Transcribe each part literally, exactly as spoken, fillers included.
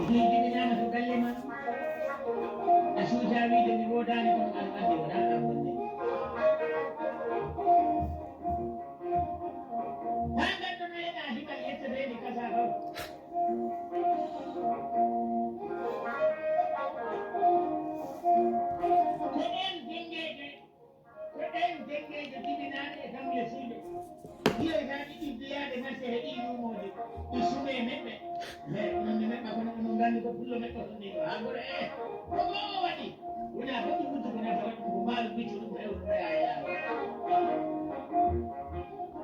Min jibinaama to galle ma. A suusa wiide mi woodaani kono an anndi wonaa an wonni. Haa ngaddonoyeɗaa hiɓal yetteteeni kasa haw. Ko ɗeen jenngeeje Ko ɗeen jenngeeje jibinaaɗe e gamle fulɓe, jiyoytaaɗe ɗibbiyaade mase he ɗii luumooji, ɗi sumee meɓɓe. He ɗum ne meɓɓa kono ɗum nganndi ko pullo meɓɓa ɗum nii ɗo. Haa mboɗo ee, ko ɗo o waɗi. Wonaa ko ɗi wujji ko nafa waɗi ɗum ko mbaalu micco ɗum rewru reyaa e laawol.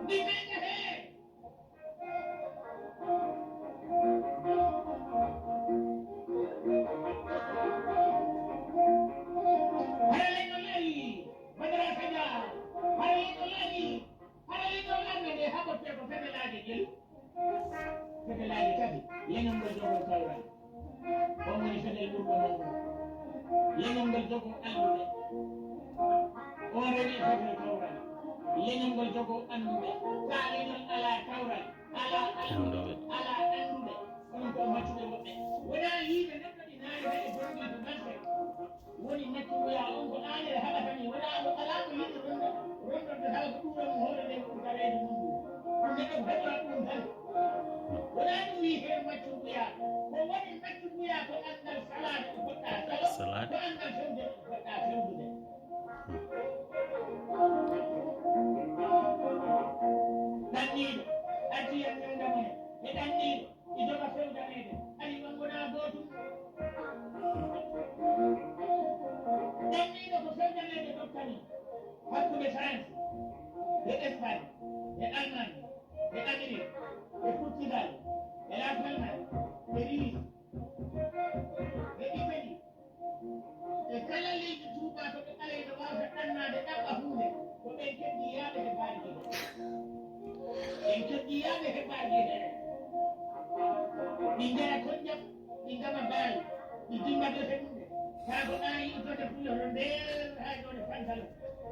Ɗi meñña hee. Hara leñol ari, Badara Kaja, hara leñol ari, hara leñol arde nde haɓottee ko fetelaaje jelu, fetelaaje tati, leñol ngol jogoo kawral, on woni fetel ɓurɗo mawnude, leñol ngol jogoo allude, on rewii fetel kawral, leñol ngol jogoo anndude, taa leñol alaa kawral, alaa allude, alaa anndude, onon ko maccuɓe woɓɓe, wonaa yiide neɗɗo ɗi naayata e bonɗi ko gasde. Woni maccuɓeya on ko aanere haɓata ni, wonaa ko alaa ko yiɗi ronda, rondorde hala ko ɗuuran mo hoore nde ko ɗum taweede mum ɗum. Ɗum neɗɗo ko heɓa ɗum tan. Wonaa ɗum wiyetee maccuɓeya, ko woni maccuɓeya ko anngal salaade ko poɗɗaa salo, Salaade. Ko anngal fewde ko poɗɗaa fewdude. Ɗanniiɗo, addi yam ñawda mone, e ɗanniiɗo. Ijoga fewdaneede, ari on wonaa gootum. Ɗanniiɗo ko fewdaneede dokkani hakkunde France e Espagne e Allemagne e Amérique e Portugal e La Palma e Nice e Italie. E kala leydi tuubaakoɓe ɓaleeɓe waawata ɗannaade ɗaɓɓa huunde, ko ɓen keddiyaaɓe he bargiɗe. Ɓen keddiyaaɓe he bargiɗe. Ɗi njara konjam, ɗi ngama baali, ɗi dimma gese mumɓe. Kaa ko ɗaani ittorde pullo to nder haa jooni fansalo.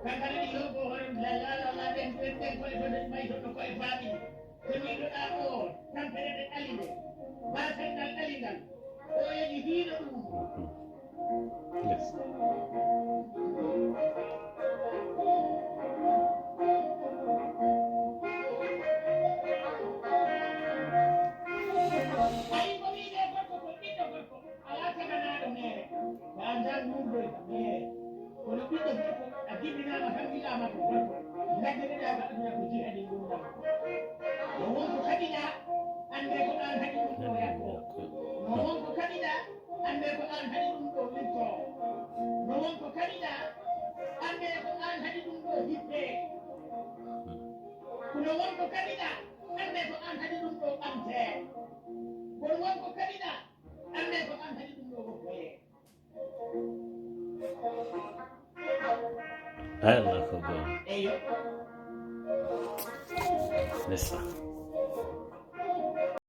Kankara ɗi yoogo hoore la la la la ɓen ɓen ɓen koye to nder may to no koye faamini. Ko miijoɗaa oo, tampere nde ɗali nde, baasal ngal ɗali ngal, oo yeñi hiino ɗum. Yes. Tawi ko wiide gorko ko ɓiɗɗo gorko, alaa taganaaɗo meere, ko a ngal murdoy meere. Kono ɓiɗɗo gorko a jibinaama tan wi'aama ko gorko, ngaddeɗaa ko aduna ko jihadi ngurndan. Mo wonko kaɗiɗaa, annde ko aan haɗi ɗum ɗo yakko. Mo wonko kaɗiɗaa, annde ko aan haɗi ɗum ɗo wirto. Mo wonko kaɗiɗaa, annde ko aan haɗi ɗum ɗo hippe. Kono wonko kaɗiɗaa, annde ko aan haɗi ɗum ɗo ɓamte. Kono wonko kaɗiɗaa, annde ko aan haɗi ɗum ɗo woppoye. Ay, Allah ko goonga. Ndeysaan.